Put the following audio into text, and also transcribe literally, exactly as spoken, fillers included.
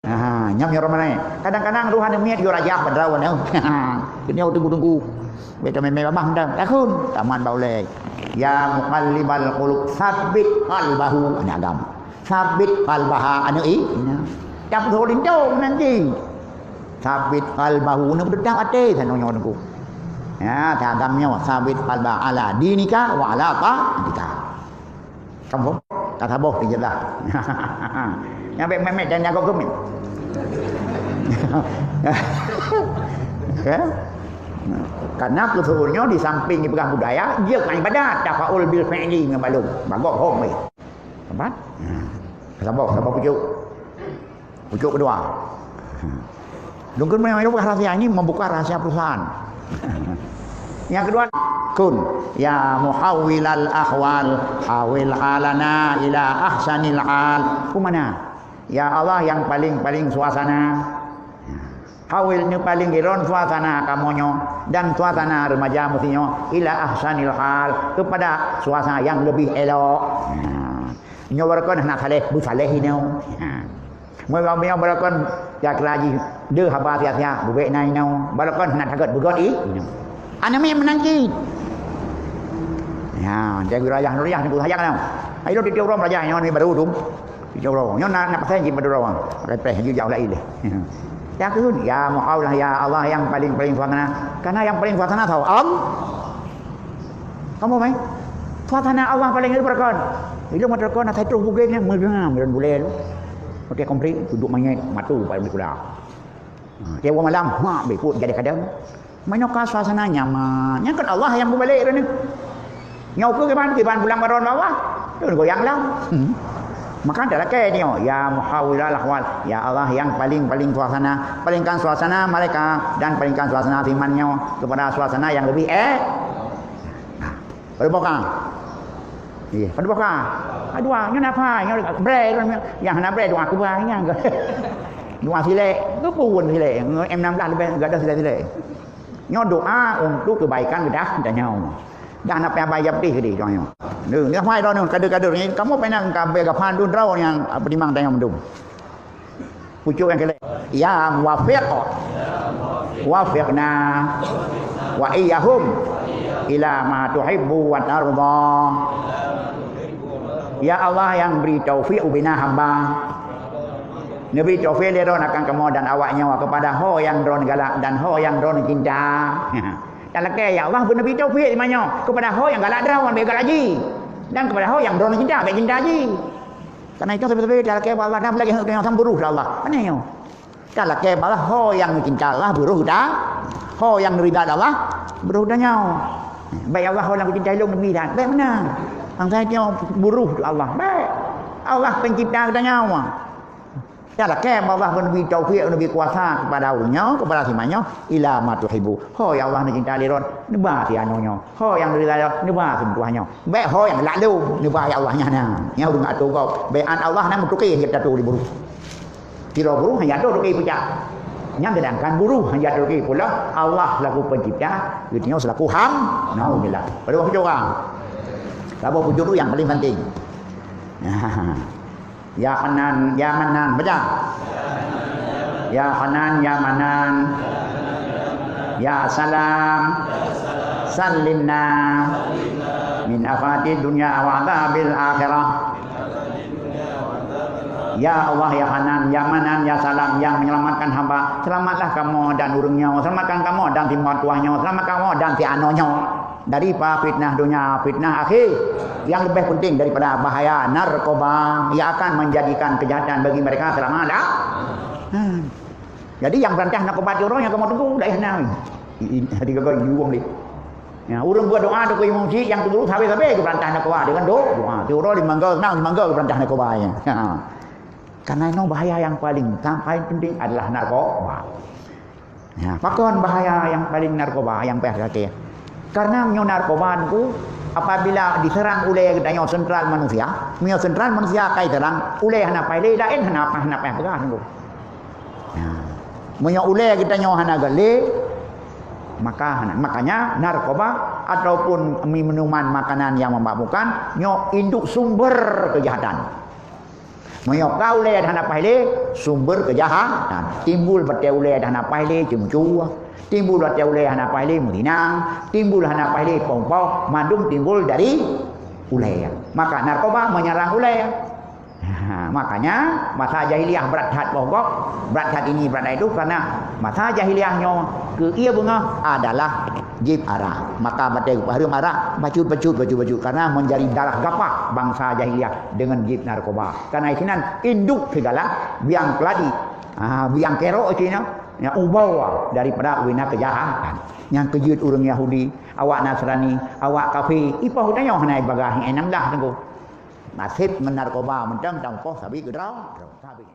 Ha, nyam nyoe Ramadan. Kadang-kadang roh aneuk miet yo rajah padahai wana. Keunoe teungku-teungku. Beta main-main babah mantong. Takun, tamat bak ulée. Ya muqallibal qulub, tsabbit qalbahu, aneuk agam. Tsabbit qalbaha, aneuk i. Nah. Dak beutôi linto nanti. Tsabbit qalbahu, nak beuteutab até, sana nyoe teungku. Ya, tagam nyoe, tsabbit qalbaha ala dinika wa ala ta'atika. Kamoe ka saboh ijazah. Nyang bék meumet dan jago keumiet. Ya. Karena keusuhon nyoe di samping dipeugah budaya, jeuet ngon ibadat, tafaul bil fi'li ngon balum. Bagoe hom weh. Nampak? Ha. Saboh, saboh pucuk. Pucuk kedua. Lungkun memang itu rahasia, ini membuka rahasia perusahaan. Yang kedua, kun ya muhawwilal ahwal, hawil halana ila ahsanil hal. Kumana? Ya Allah yang paling-paling suasana. Hawil neupaling iron suasana kamoe nyoe dan suasana remaja musi nyoe ila ahsanil hal, kepada suasana yang lebih elok. Nah, nyoe barokon hana saleh, beusaleh inoe. Nah. Meunyoe barokon ya keraji deuh haba sia-sia, bubek na inoe. Barokon hana takot beugöt i inoe. Aneuk miet meunan cit. Ya, jadi rayah nuriah ni sayang inoe. Ayo tiep-tiep uroe rayah nyoe ni baru tu. Insya Allah. Nyoe nak, nak pasai jih pada orang. Pakai preh jih jauh lain deh. Ya kun, ya muhawwil, ya Allah yang paling-paling suasana. Karena yang paling suasana tahu Allah. Kamu mai? Suasana Allah paling berkat. Bila mata kau nak terus bugeng yang megang dan boleh lu. Pakai komplit duduk manyet matu pada kula. Ha, tiap malam, ha, beput jadi kadang. Meunyoe ka suasana nyaman, nyan kan Allah nyang mubalek droeneuh. Nyoe keuh kiban, kiban pulang baron bawah, droeneuh goyang lam. Hmm. Maka talakée nyoe, ya muhawwilal ahwal, ya Allah yang paling-paling suasana, palingkan suasana mereka dan palingkan suasana firman nyoe kepada suasana yang lebih eh. Nah, Pada boh ka? Iya, pada boh ka? Ka dua, nyoe na phai, nyoe brek, nyang hana brek doa keubah nyang. Doa silek, ke pun silek, M enam belas leubeh gada silek-silek. Nyoe doa untuk kebaikan geudah dan nyoe. Dah na payah bayar pedih gede doa nyoe. Nyoe, nyoe phai doa nyoe, kader-kader nyoe, kamoe pernah ka beu gapan tu droe nyang, ah, peudimang dan nyoe mendung. Pucuk nyang keulhèe. Ya Muwaffiq. Waffiqna wa iyyahum ila ma tuhibbu wa tarda. Ya Allah yang beri taufik ubena hamba. Neubri taufik lé Droen akan kamoe dan awak nyoe kepada ho nyang Droen galak dan ho nyang Droen cinta. Dan lakèe, ya Allah, beuneubri taufik teuma nyoe kepada ho nyang galak Droen, bèk galak jih. Dan kepada ho nyang Droen cinta, bèk cinta jih. Karena itu sabe-sabe talakèe bak Allah, dan lagèe nyang buruh lé Allah. Pane nyoe? Talakèe bak Allah, ho nyang cinta Allah buruh geutanyoe. Ho nyang rida Allah buruh geutanyoe. Bèk ya Allah, ho nyang cinta lôn neubri that. Bèk meunan. Bangsa itu buruh Allah. Bèk. Allah pencipta geutanyoe. Talakèe bak Allah, beuneubri taufik, beuneubri kuasa kepada ureueng nyoe, kepada si manyoe, ila ma tuhibbu. Ho ya Allah, neucinta lé Droen, neuba si anoe nyoe. Ho nyang rida, neuba si meutuah nyoe. Bèk ho nyang lak lom, neuba ya Allah nyan na. Nyan ureueng atô gob. Bèk an Allah na meutuké, hiep tatu di buruh. Sidroe buruh hana jatuh tuké pucak. Nyan sedangkan buruh hana jatuh tuké pula, Allah selaku pencipta, geutanyoe selaku ham-, naudzubillah. Pada waktu orang. Saboh pucuk tu yang paling penting. Ya Hanan, ya Manan, baca. Ya Hanan, ya Manan, ya Salam, sallimna min afati dunya wa adzabil akhirah. Ya Allah, ya Hanan, ya Manan, ya Salam, yang menyelamatkan hamba, selamatlah kamoe dan ureueng nyoe, selamatkan kamoe dan si meutuah nyoe, selamatkan kamoe dan si anoe nyoe. Daripada fitnah dunia, fitnah akhé, yang lebih penting daripada bahaya narkoba yang akan menjadikan kejahatan bagi mereka selama la-, hmm. Jadi yang beurantah narkoba tu ureueng nyang kamoe teungku dak na. I, i, hati gaga yuwong lé. Ya, ureueng buat doa tu ke imam masjid yang teungku sabe-sabe geubeurantah narkoba dengan do-, doa. Tu ureueng limong go, enam limong go geubeurantah narkoba ya. Ha. Karena itu bahaya yang paling, paling penting adalah narkoba. Ya, pakon bahaya yang paling narkoba yang payah lakèe? Karena meunyoe narkoba tu apabila diserang ulèe geutanyoe sentral manusia, meunyoe sentral manusia ka iserang, ulèe hana payah lé, laén hana, hana payah peugah tu. Ya. Meunyoe ulèe geutanyoe hana galak, maka hana. Makanya narkoba ataupun mi-, minuman makanan yang memabukkan, nyoe induk sumber kejahatan. Meunyoe ka ulèe hana paih lé, sumber keujahatan. Timbul watèe ulèe hana paih lé, ceumeucue. Timbul watèe ulèe hana paih lé, meuzinah. Timbul hana paih lé, poh-poh. Mandum timbul dari ulèe. Maka narkoba menyerang ulèe. Ha, makanya masa jahiliyah brat that boh gob, brat that ini, brat that itu, karena masa jahiliyah nyoe keu ié beungoh adalah jieb arak. Maka watèe hareuem arak, bacut, bacut, bacut, bacut, karena menjadi darah gapah bangsa jahiliyah dengan jieb narkoba. Karena isinan induk segala biang keladi, ha, biang kerok isinan, nyang ubau daripada ubena keujahatan. Nyang keujeuet ureueng Yahudi, awak Nasrani, awak kafé, ipoh tanyoe hana ibagaih enam belas teungku. Naseb ngon narkoba mantong tampoh sabe keudroe, sabe.